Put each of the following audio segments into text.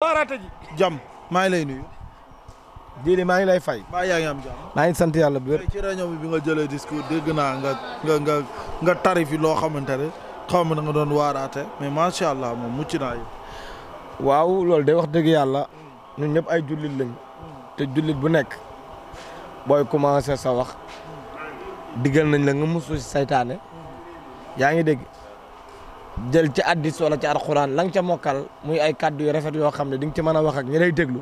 Baaraate ji jàmm maa ngi lay nuyu. Jili maa ngi lay fay. mbaa yaa ngi am jàmm. maa ngi sant yàlla bu wér. ci réunion bi nga jëlee discours dégg naa nga tari fi loo xamante ne xaw ma na nga doon waaraate mais macha allah moom mucc naa yi. waaw loolu day wax dëgg yàlla ñun ñëpp ay jullit lañ te jullit bu nekk booy commencé sa wax diggal nañ la nga musu si saytaane yaa ngi dégg jël ci addis wala ci alxuraan la nga ca mokkal muy ay kàddu yu rafet yoo xam ne di nga ci mën a wax ak ñi lay déglu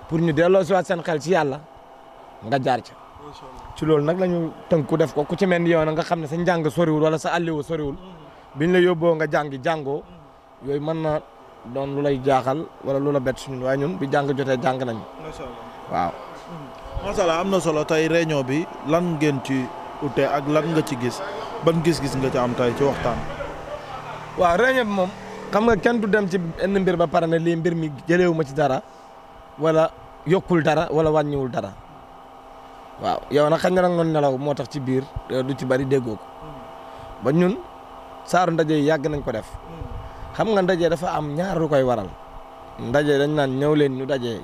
pour ñu delloo si waat seen xel ci yàlla nga jaar ca. ci loolu nag la ñu tënku def ko ku ci mel ni yow nga xam ne sa njàng soriwul wala sa àlliwu soriwul biñ la yóbboo nga jàngoo yooyu mën na doon lu lay jaaxal wala lu la bett suñu waaye ñun bi jàng jotee jàng nañ macha allah waaw. macha allah am na solo tey réunion bi lan ngeen ci ute ak lan nga ci gis ban gis-gis nga ci am tey ci waxtaan. waaw réunion bi moom xam nga kenn du dem ci benn mbir ba pare ne lii mbir mi jëleewu ma ci dara wala yokkul dara wala wàññiwul dara waaw yow nag xañ na nag noonu nelaw moo tax ci biir du ci bari déggoo ko ba ñun saaru ndaje yi yàgg nañ ko def xam nga ndaje dafa am ñaar lu koy waral ndaje dañ naan ñëw leen ñu daje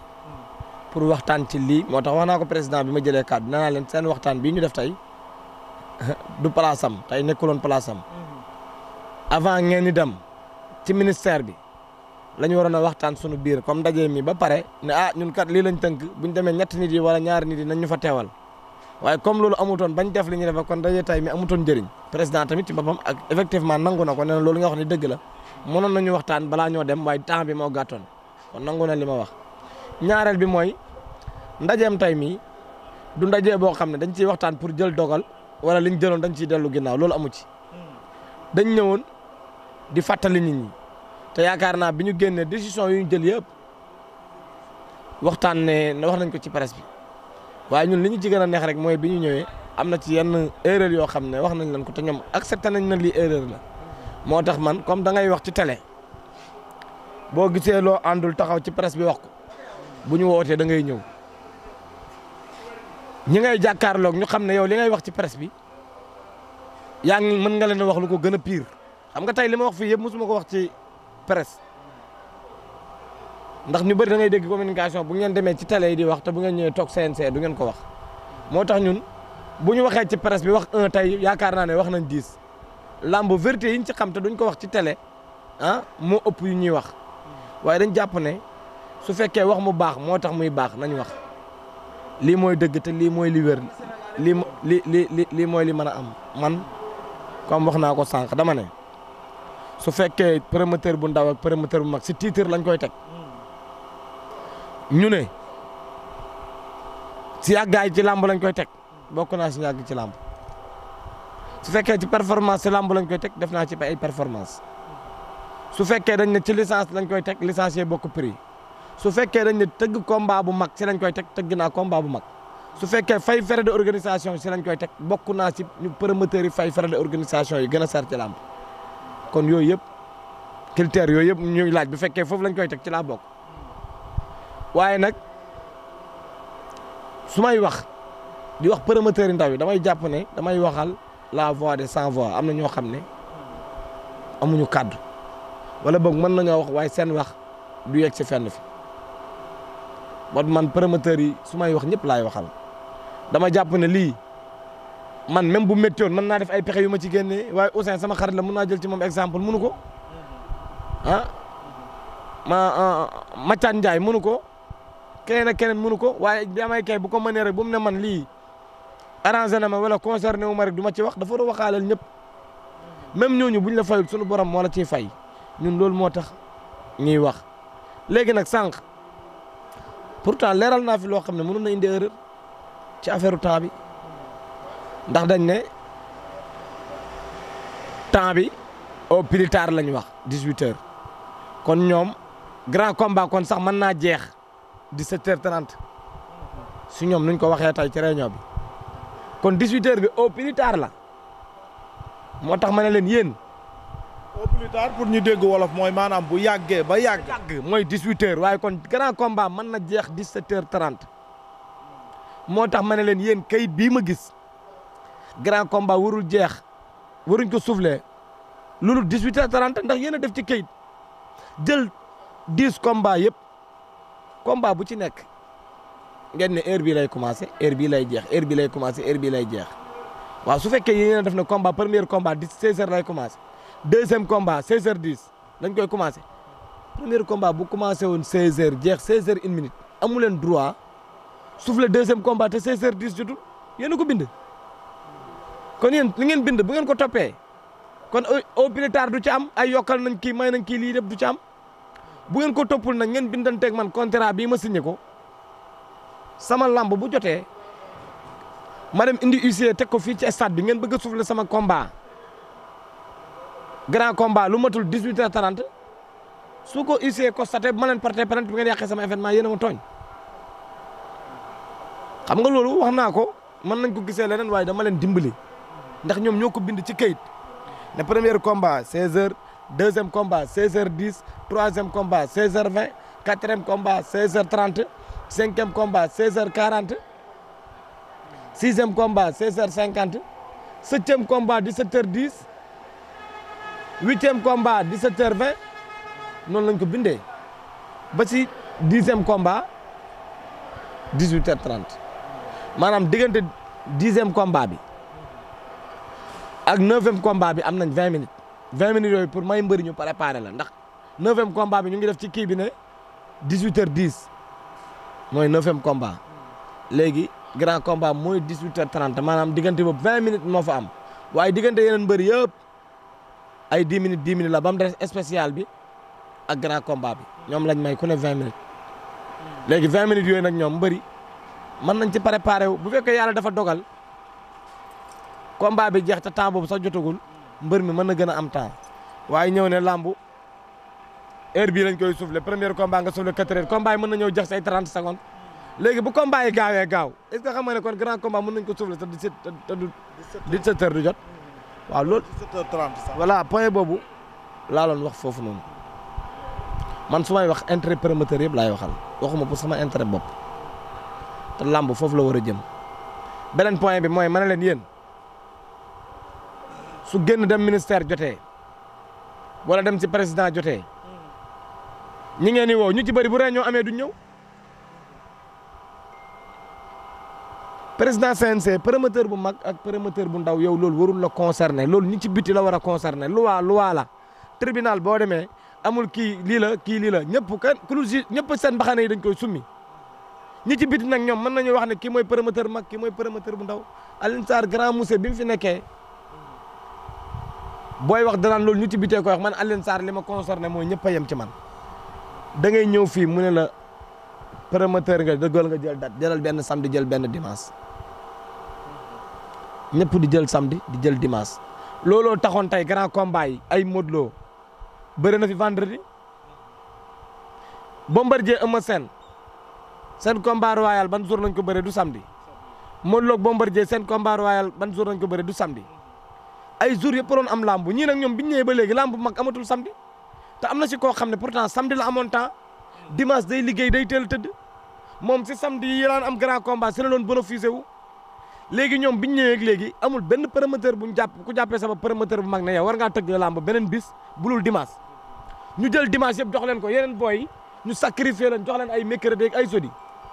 pour waxtaan ci lii moo tax wax naa ko président bi ma jëlee kàddu nee naa leen seen waxtaan bii ñu def tey du place am tey nekkuloon place am avant ngeen di dem ci ministère bi la ñu waroon a waxtaan sunu biir comme ndaje mi ba pare ne ñun kat lii lañ tënk buñ demee ñetti nit yi wala ñaari nit yi nañ ñu fa teewal waaye comme loolu amutoon bañ def li ñu def kon ndaje tey mi amutoon njëriñ président tamit ci boppam ak effectivement nangu na ko nee na loolu nga wax ne dëgg la mënoon nañu waxtaan balaa ñoo dem waaye temps bi moo gàttoon kon nangu na li ma wax. ñaareel bi mooy ndajeem tey mii du ndaje boo xam ne dañ ciy waxtaan pour jël dogal wala liñ jëloon dañ ciy dellu ginnaaw loolu amu ci dañ ñëwoon di fàttali nit ñi te yaakaar naa bi ñu génnee décision yu ñu jël yëpp waxtaan ne wax nañ ko ci presse bi waaye ñun li ñu ci gën a neex rek mooy bi ñu ñëwee am na ci yenn erreur yoo xam ne wax nañ leen ko te ñoom accepté nañ na lii erreur la moo tax man comme da ngay wax ci télé boo gisee loo àndul taxaw ci presse bi wax ko bu ñu wootee da ngay ñëw ñi ngay jàkkaarloog ñu xam ne yow li ngay wax ci presse bi yaa ngi mën nga leen a wax lu ko gën a pire xam nga tey li ma wax fii yëpp mosuma ko wax ci presse ndax ñu bëri da ngay dégg communication bu ngeen demee ci télé yi di wax te bu ngeen ñëwee toog CNC du ngeen ko wax moo tax ñun bu ñu waxee ci presse bi wax un tey yaakaar naa ne wax nañ 10 lamb vérité yi ñu ci xam te duñ ko wax ci télé moo ëpp yu ñuy wax waaye dañ jàpp ne su fekkee wax mu baax moo tax muy baax nañ wax lii mooy dëgg te lii mooy li wér lii mooy li mën a am man comme wax naa ko sànq dama ne su fekkee promoteur bu ndaw ak promoteur bu mag si titre lañ koy teg ñu ne si yàggaay ci làmb lañ koy teg bokk naa si yàgg ci làmb su fekkee ci performance si làmb lañ koy teg def naa ci ay performance su fekkee dañ ne ci licence lañ koy teg licencié bokk prix su fekkee dañ ne tëgg combat bu mag si lañ koy teg tëgg naa combat bu mag su fekkee fay frais de organisation si lañ koy teg bokk naa si ñu promoteurs yi fay frais de organisation yi gën a sar ci làmb kon yooyu yëpp critères yooyu yëpp ñuy laaj bu fekkee foofu lañ koy teg ci laa bokk waaye nag su may wax di wax promoteurs yi ndaw yi damay jàpp ne damay waxal la voix des sans voix am na ñoo xam ne amuñu kàddu wala boog mën nañoo wax waaye seen wax du yegg si fenn fi bon man promoteurs yi su may wax ñëpp laay waxal dama jàpp ne lii man même bu méttoon mën naa def ay pexe yu ma ci génnee waaye Ousseyn sama xarit la mën naa jël ci moom exemple mënu ko Mathiane Ndiaye mënu ko keneen ak keneen mënu ko waaye damay kay bu ko mënee rek bu mu ne man lii arrangé na ma wala concerné wu ma rek du ma ci wax dafa war a waxaaleel ñëpp même ñooñu buñ la fayul suñu borom moo la ciy fay ñun loolu moo tax ñuy wax léegi nag sànq pourtant leeral naa fi loo xam ne mënoon na indi erreur ci affaire temps bi ndax dañ ne temps bi au plus tard la ñu wax 18h kon ñoom grand combat kon sax mën naa jeex 17h30 si ñoom nuñ ko waxee tey ci réunion bi kon 18h bi au plus tard la moo tax ma ne leen yéen. au plus tard pour ñu dégg wolof mooy maanaam bu yàggee ba yàgg. mooy 18h waaye kon grand combat mën na jeex 17h30 moo tax ma ne leen yéen kayit bii ma gis grand combat warul jeex waruñ ko soufflé loolu 18h30 ndax yéen a def ci kayit jël 10 combats yëpp combat bu ci nekk ngeen ne heure bii lay commencé heure bii lay jeex heure bii lay commencé heure bii lay jeex waaw su fekkee yéen a def na combat premier combat 16h lay commencé deuxième combat 16h10 lañ koy commencé premier combat bu commencé woon 16h jeex 16h01 amu leen droit souffle deuxième combat te 16h10 jotul yéen a ko bind. kon yéen li ngeen bind bu ngeen ko toppee kon au plus tard du ci am ay yokkal nañ kii may nañ kii lii def du ci am bu ngeen ko toppul nag ngeen bindanteeg man contrat bii ma signé ko sama lamb bu jotee ma dem indi huissier teg ko fii ci stade bi ngeen bëgg a souffler sama combat grand combat lu matul 18h30 su ko huissier constaté bu ma leen porté plainte bi ngeen yàqee sama événement yéen a ma tooñ xam nga loolu wax naa ko mën nañ ko gisee leneen waaye dama leen dimbali ndax ñoom ñoo ko bind ci kayit ne premier combat 16h deuxième combat 16h10 troisième combat 16h20 quatrième combat 16h30 cinquième combat 16h40 sixième combat 16h50 septième combat 17h10 huitième combat 17h20 noonu lañ ko bindee ba ci dixième combat 18h30 maanaam diggante dixième combat bi ak neuvième combat bi am nañ 20 minutes 20 minutes yooyu pour may mbëri ñu préparer la ndax neuvième combat bi ñu ngi def ci kii bi ne 18h10 mooy neuvième combat léegi grand combat mooy 18h30 maanaam diggante boobu 20 minutes moo fa am waaye diggante yeneen mbëri yëpp ay 10 minutes la ba mu des spécial bi ak grand combat bi ñoom lañ may ku ne 20 minutes léegi 20 minutes yooyu nag ñoom mbëri mën nañ ci préparer wu bu fekkee yàlla dafa dogal combat bi jeex te temps boobu sax jotagul mbër mi mën na gën a am temps waaye ñëw ne lambu heure bii lañ koy soufflé premier combat nga soufflé 4 heures combat yi mën na ñëw jeex say 30 secondes léegi bu combat yi gaawee gaaw est ce que xam nga ne kon grand combat mën nañ ko soufflé te 17 heures du jot waaw loolu 17h30 sax. voilà point boobu laa doon wax foofu noonu man su may wax intérêt promoteur yëpp laay waxal waxuma pour sama intérêt bopp te lamb foofu la war a jëm beneen point bi mooy ma ne leen yéen su génn dem ministère jotee wala dem ci président jotee ñi ngeen di woo ñu ci bëri bu réunion amee duñ ñëw président CNC promoteur bu mag ak promoteur bu ndaw yow loolu warul la concerner loolu ñi ci biti la war a concerner loi la tribunal boo demee amul kii lii la ñëpp kan ku dul juge ñëpp seen mbaxane yi dañ koy summi ñi ci biti nag ñoom mën nañu wax ne kii mooy promoteur mag kii mooy promoteur bu ndaw Alioune Sarr grand monsieur bi mu fi nekkee booy wax danaan loolu ñu ci bitee koy wax man Alioune Sarr li ma concerné mooy ñëpp a yem ci man da ngay ñëw fii mu ne la promoteur nga dëggal nga jël date jëlal benn samedi jël benn dimanche ñëpp di jël samedi di jël dimanche looloo taxoon tey grand combat yi ay Modou Lo bëri na fi vendredi Bombardier Eumeu Sène seen combat royal ban jour lañ ko bëre du samedi Modou Lo Bombardier seen combat royal ban jour lañ ko bëre du samedi ay jours yëpp doon am lambu ñii nag ñoom biñu ñëwee ba léegi lambu mag amatul samedi te am na si koo xam ne pourtant samedi la amoon temps dimanche day liggéey day teel tëdd moom si samedi yi daan am grand combat si la doon bénéficié wu léegi ñoom biñu ñëwee léegi amul benn promoteur bu ñu jàpp ku jàppee sama promoteur bu mag ne yow war ngaa tëgg lamb beneen bis bulul dimanche ñu jël dimanche yëpp jox leen ko yeneen booy ñu sacrifier leen jox leen ay mercredi ak ay jeudi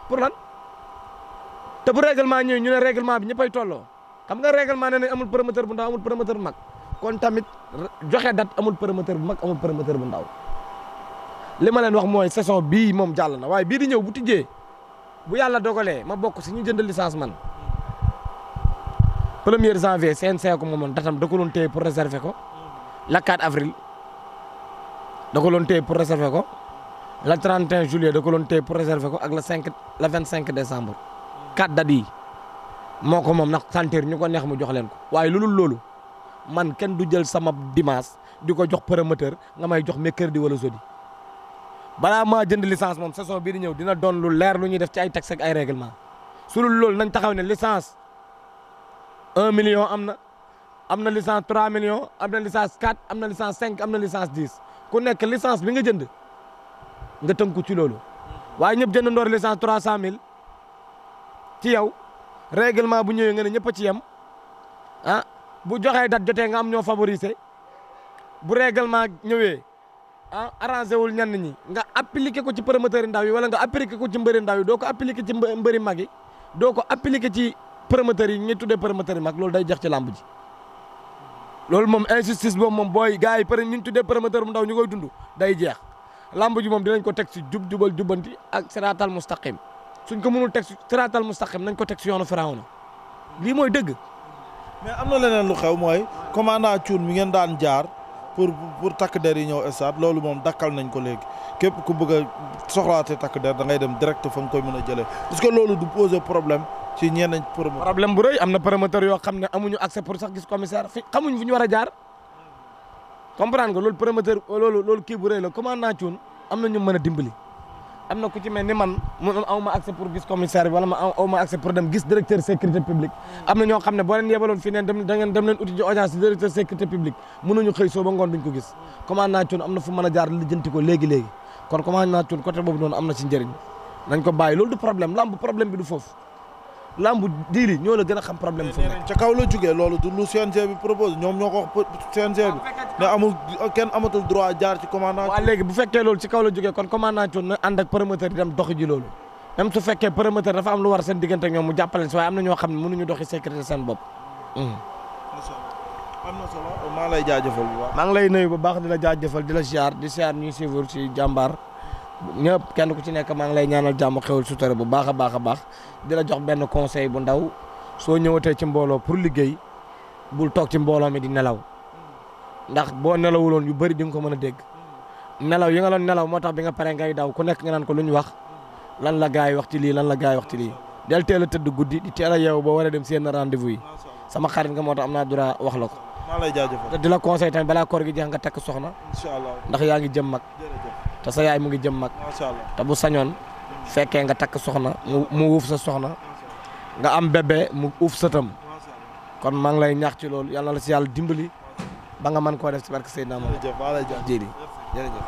pour lan te bu règlement ñëwee ñu ne règlement bi ñëppay tolloo xam nga règlement ne ne amul promoteur bu ndaw amul promoteur bu mag kon tamit joxe date amul promoteur bu mag amul promoteur bu ndaw li ma leen wax mooy saison bii moom jàll na waaye bii di ñëw bu tijjee bu yàlla dogalee ma bokk si ñu jënd licence man 1er janvier CNC ko moomoon datam da ko doon téye pour réserver ko la 4 avril da ko doon téye pour réserver ko le 31 juillet da ko doon téye pour réserver ko ak le 25 décembre 4 dates yi moo ko moom nag sentir ñu ko neex mu jox leen ko waaye loolu man kenn du jël sama dimanche di ko jox promoteur nga may jox mercredi wala jeudi balaa maa jënd licence moom saison bii di ñëw dina doon lu leer lu ñuy def ci ay texte ak ay règlement su loolu nañ taxaw ne licence 1 million am na licence 3 millions am na licence 4 am na licence 5 am na licence 10 ku nekk licence bi nga jënd nga tënku ci loolu waaye ñëpp jënd ndoor licence 300 000 ci yow règlement bu ñëwee nga ne ñëpp a ci yem ah bu joxee date jotee nga am ñoo favoriser bu règlement ñëwee arrangé wul ñenn ñi nga appliqué ko ci promoteur ndaw yi wala nga appliqué ko ci mbëri ndaw yi doo ko appliqué ci mbëri mag yi doo ko appliqué ci promoteurs yi ñuy tuddee promoteurs yi mag loolu day jeex ci làmb ji. loolu moom injustice boobu moom booy gars yi pare ñu tuddee promoteur bu ndaw ñu koy dund day jeex làmb ji moom dinañ ko teg si jubal jubbanti ak siraatal mustaqim suñ ko mënul teg si siraatal mustaqim nañ ko teg si yoonu Firawna lii mooy dëgg. mais am na leneen lu xew mooy commandant Thioune mi ngeen daan jaar pour takk der yi ñëw stade loolu moom dakkal nañ ko léegi képp ku bëgg a soxlaate takk der da ngay dem direct fa nga koy mën a jëlee parce que loolu du poser problème ci ñeneen promoteur. problème bu rëy am na promoteur yoo xam ne amuñu accès pour sax gis commissaire fi xamuñ fu ñu war a jaar comprendre nga loolu promoteur loolu kii bu rëy la commandant Thioune am na ñu mën a dimbali. am na ku ci mel ni man aw ma accès pour gis commissaire bi wala ma aw ma accès pour dem gis directeur sécurité publique am na ñoo xam ne boo leen yebaloon fii neen dem leen uti ci audience directeur sécurité publique mënuñu xëy soo ba ngoon duñ ko gis commandant Thioune am na fu mën a jaar lijjanti ko léegi kon commandant Thioune côté boobu noonu am na ci njëriñ nañ ko bàyyi loolu du problème lamb problème bi du foofu lamb diili ñoo la gën a xam problème fu nekk ca kaw la jógee loolu du lu CNG bi propose ñoom ñoo ko wax CNG bi ne amul kenn amatul droit jaar ci commandant. waaw léegi bu fekkee loolu ci kaw la jógee kon commandant Thioune na ànd ak promoteur yi dem doxi ji loolu même su fekkee promoteur dafa am lu war seen diggante ak ñoom mu jàppale si waaye am na ñoo xam ne mënuñu doxi sécurité seen bopp. am na solo maa lay jaajëfal bu baax. maa ngi lay nuyu bu baax di la jaajëfal di la ziar ñuy suivre ci jàmbaar ñëpp kenn ku ci nekk maa ngi lay ñaanal jàmm xewul sutura bu baax a baax di la jox benn conseil bu ndaw soo ñëwatee ci mbooloo pour liggéey bul toog ci mbooloo mi di nelaw ndax boo nelawuloon yu bëri di nga ko mën a dégg nelaw yi nga doon nelaw moo tax bi nga pare ngay daw ku nekk nga naan ko lu ñu wax lan la gars yi wax ci lii lan la gars yi wax ci lii del teel a tëdd guddi di teel a yeewu boo war a dem seen rendez-vous yi sama xarit nga moo tax am naa droit wax la ko. maa lay jaajëfal te di la conseil tamit balaa koor gi jeex nga takk soxna. incha allah ndax yaa ngi jëm mag. te sa yaay mu ngi jëm mag. macha allah te bu sañoon fekkee nga takk soxna mu wuuf sa soxna nga am bébé mu uuf sëtam kon maa ngi lay ñaax ci loolu yàlla la si yàlla dimbali ba nga mën koo def ci barke Seydina Muhammad. jërëjëf maa lay jaajëfal jërëjëf.